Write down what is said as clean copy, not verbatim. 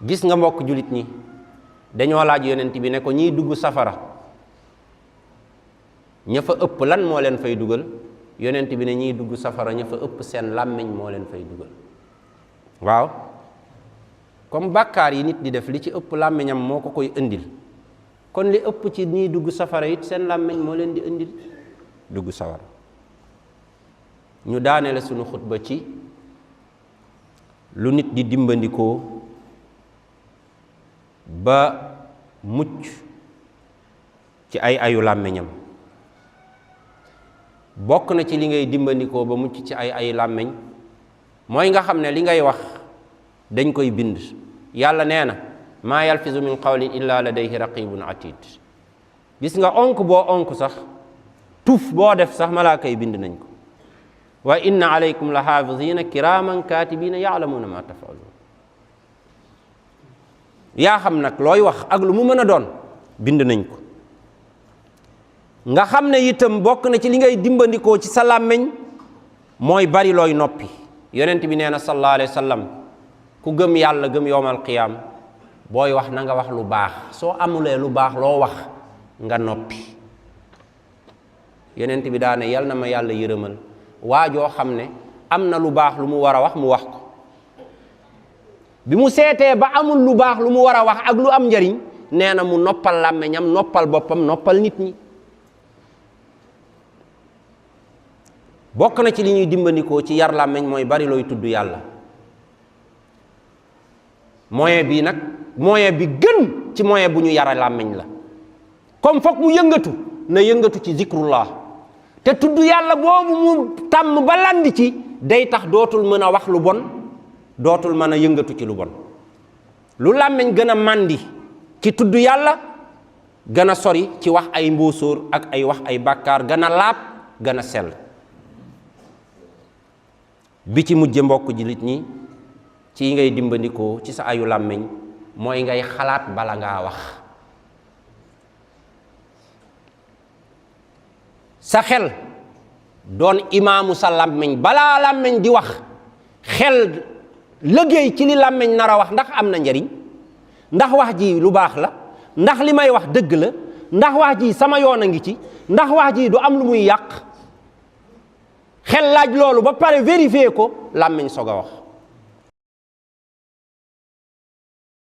gis nga mbokk julit ñi dañoo laaj yonent bi ne ko ñiy dugg safara ña fa ëpp lan moo leen fay dugal yonent bi ne ñiy dugg safara ña fa ëpp seen làmmiñ moo leen fay dugal. waaw comme bàkkaar yi nit di def li ci ëpp làmmiñam moo ko koy indil, kon li ëpp ci ñiy dugg safara it seen làmmiñ moo leen di indil dugg safara. ñu daane la sunu xutba ci lu nit di dimbandikoo ba mucc ci ay ayu làmmiñam. bokk na ci li ngay dimbandikoo ba mucc ci ay ayu làmmiñ mooy nga xam ne li ngay wax dañ koy bind. yàlla nee na maa yalfizu min qawlin illa ladayhi raqibun atid. gis nga onk boo onk sax tuf boo def sax malaaka yi bind nañ ko. wa inna alaykum la xaafizina kiraman katibina ya'lamuna ma taf'alun. yaa xam nag looy wax ak lu mu mën a doon bind nañ ko. nga xam ne itam bokk na ci li ngay dimbandikoo ci sa làmmiñ mooy bari looy noppi. yonent bi nee na sallallahu alayhi wa sallam ku gëm yàlla gëm yowmal qiyaam booy wax na nga wax lu baax, soo amulee lu baax loo wax nga noppi. yonent bi daa ne yal na ma yàlla yërëmal waa joo xam ne am na lu baax lu mu war a wax mu wax ko, bi mu seetee ba amul lu baax lu mu war a wax ak lu am njariñ nee na mu noppal làmmiñam noppal boppam noppal nit ñi. bokk na ci li ñuy dimbandikoo ci yar làmmiñ mooy bari looy tudd yàlla. moyen bi nag moyen bi gën ci moyen bu ñu yara làmmiñ la. comme foog mu yëngatu na yëngatu ci zikrullah, te tudd yàlla boobu mu tàmm ba landi ci day tax dootul mën a wax lu bon, dootul mën a yëngatu ci lu bon. lu làmmiñ gën a màndi ci tudd yàlla gën a sori ci wax ay mbóosóor ak ay wax ay bàkkaar, gën a laab gën a sell. bi ci mujje mbokk jullit ñi ci ngay dimbandikoo ci sa ayu làmmiñ mooy ngay xalaat bala ngaa wax. sa xel doon imaamu sa làmmiñ, balaa làmmiñ di wax xel liggéey ci li làmmiñ nar a wax ndax am na njariñ, ndax wax ji lu baax la, ndax li may wax dëgg la, ndax wax ji sama yoon a ngi ci, ndax wax ji du am lu muy yàq. xel laaj loolu ba pare vérifier ko làmmiñ soog a wax.